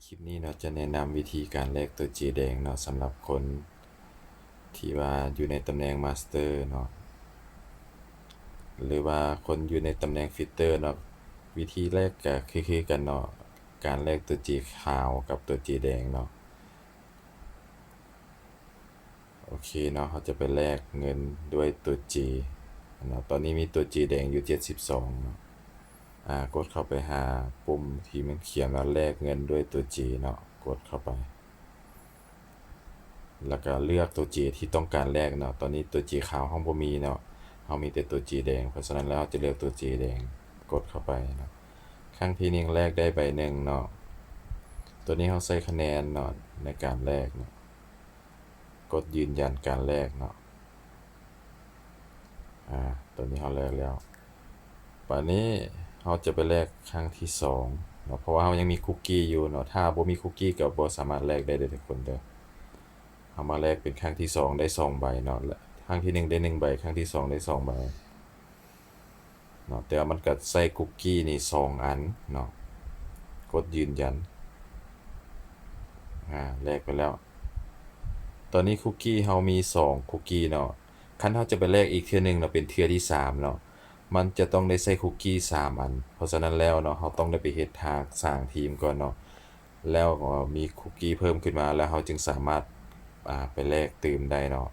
ຄລິບນີ້ເນາະ ຈະແນະນຳວິທີການແລກຕົວ J ແດງເນາະ ສຳລັບຄົນທີ່ວ່າຢູ່ໃນຕຳແໜ່ງ Master ເນາະ ຫຼືວ່າຄົນຢູ່ໃນຕຳແໜ່ງ Fitter ເນາະ. ວິທີແລກກໍຄືໆກັນເນາະ ການແລກຕົວ J ຂາວກັບຕົວ J ແດງເນາະ. ໂອເຄເນາະ ເຮົາຈະໄປແລກເງິນດ້ວຍຕົວ J ເນາະ. ຕອນນີ້ມີຕົວ J ແດງຢູ່ເຈັດສິບສອງເນາະ. ອາ ກົດເຂົ້າໄປຫາປຸ່ມທີ່ມັນຂຽນວ່າແລກເງິນດ້ວຍຕົວ J ເນາະ ກົດເຂົ້າໄປ ແລ້ວກໍເລືອກຕົວ J ທີ່ຕ້ອງການແລກເນາະ. ຕອນນີ້ຕົວ J ຂາວເຮົາບໍ່ມີເນາະ ເຮົາມີແຕ່ຕົວ J ແດງ ເພາະສະນັ້ນແລ້ວເຮົາຈະເລືອກຕົວ J ແດງ ກົດເຂົ້າໄປເນາະ. ຄັ້ງທີໜຶ່ງແລກໄດ້ໃບໜຶ່ງເນາະ. ຕົວນີ້ເຮົາໃສ່ຄະແນນເນາະ ໃນການແລກເນາະ. ກົດຢືນຢັນການແລກເນາະ. ອາ ຕົວນີ້ເຮົາແລກແລ້ວ. ບາດນີ້ເຮົາຈະໄປແລກຄັ້ງທີສອງເນາະ ເພາະວ່າເຮົາຍັງມີຄຸກກີ້ຢູ່ເນາະ. ຖ້າບໍ່ມີຄຸກກີ້ກໍບໍ່ສາມາດແລກໄດ້ເດີທຸກຄົນເດີ. ເຮົາມາແລກເປັນຄັ້ງທີສອງ ໄດ້ສອງໃບເນາະ ແລະ ຄັ້ງທີໜຶ່ງໄດ້ໜຶ່ງໃບ ຄັ້ງທີສອງໄດ້ສອງໃບ ເນາະ. ແຕ່ວ່າມັນກໍໃຊ້ຄຸກກີ້ນີ້ສອງອັນເນາະ. ກົດຢືນຢັນ. ອາ ແລກໄປແລ້ວ. ຕອນນີ້ຄຸກກີ້ເຮົາມີສອງຄຸກກີ້ເນາະ. ຄັນເຮົາຈະໄປແລກອີກເທື່ອໜຶ່ງເນາະ ເປັນເທື່ອທີສາມເນາະ ມັນຈະຕ້ອງໄດ້ໃຊ້ຄຸກກີ້ສາມອັນ. ເພາະສະນັ້ນແລ້ວເນາະ ເຮົາຕ້ອງໄດ້ໄປເຮັດທາງສ້າງທີມກ່ອນເນາະ ແລ້ວກໍມີຄຸກກີ້ເພີ່ມຂຶ້ນມາ ແລ້ວເຮົາຈຶ່ງສາມາດ ອາ ໄປແລກຕື່ມໄດ້ເນາະ.